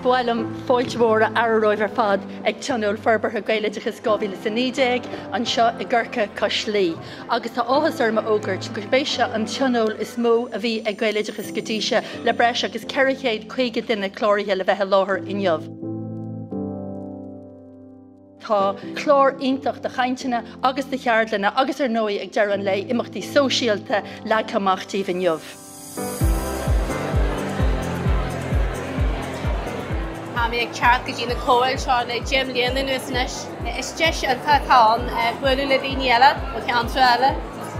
Ba mhaith liom fáilte mhór a fhearadh romhaibh ar fad ag Tionól Forbartha Gaeloideachas 2019 anseo i gCorca Cois Laoi. Agus tá áthas orm a fhógairt gurb é seo an tionól is mó a bhí ag Gaeloideachas go dtí seo le breis agus 450 duine cláraithe le bheith i láthair inniu. Tá clár iontach de chainteanna agus de cheardlanna agus ar ndóigh ag deireadh an lae imeachtaí sóisialta leagtha amach daoibh inniu. Tá mé ag teacht go dtí na comhdháil seo le 10 mbliana anuas anois. Is deis iontach atá ann bualadh le daoine eile ó cheantracha eile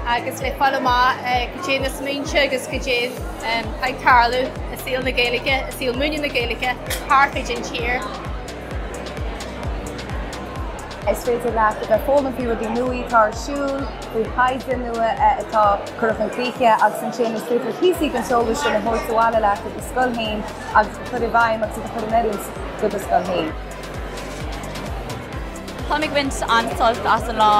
agus le fáil amach cad é na smaointe agus cad é atá ag tarlú i saol na Gaeilge, i saol múineadh na Gaeilge thar fud an tír. Is féidir leat a bheith ag foghlaim faoi rudaí nua atá ar siúl, faoi thaighde nua atá curtha chun críche agus ansin is féidir píosaí den eolas sin a thabhairt abhaile leat go do scoil féin agus a chur i bhfeidhm agus a chur in oiriúint do do scoil féin. Táim ag baint an-sult as an lá.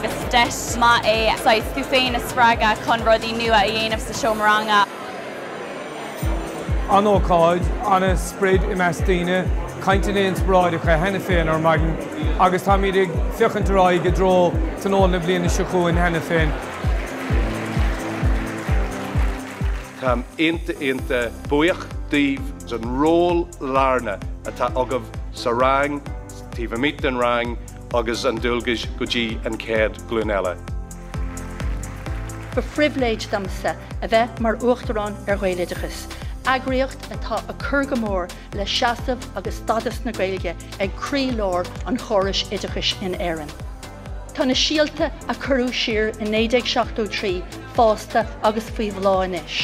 Is deis maith é saghas tú féin a spreagadh chun rudaí nua a dhéanamh sa seomra ranga. An-ócáid, an-sprid i measc daoine, cainteanna inspioráideacha cheana féin ar maidin agus táimid ag féachaint ar aghaidh i dtreo tionól na bliana seo chugainn cheana féin. Táim iontach iontach buíoch daoibh as an ról lárnach atá agaibh sa rang, taobh amuigh den rang agus an dualgais go dtí an chéad ghlúin eile. Ba phribhléid domsa a bheith mar Uachtarán ar Ghaeloideachas, eagraíocht atá ag cur go mór le seasamh agus stádas na Gaeilge ag croílár an chórais oideachais in Éirinn. Tá na síolta a cuireadh siar i 1973 fásta agus faoi bhláth anois,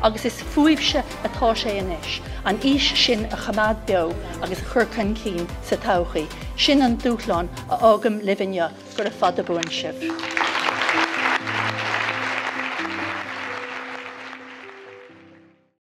agus is fúibhse atá sé anois an fhís sin a choimeád beo agus a chur chun cinn sa todhchaí. Sin an dúshlán a fhágaim libh inniu. Gura fada buan sibh.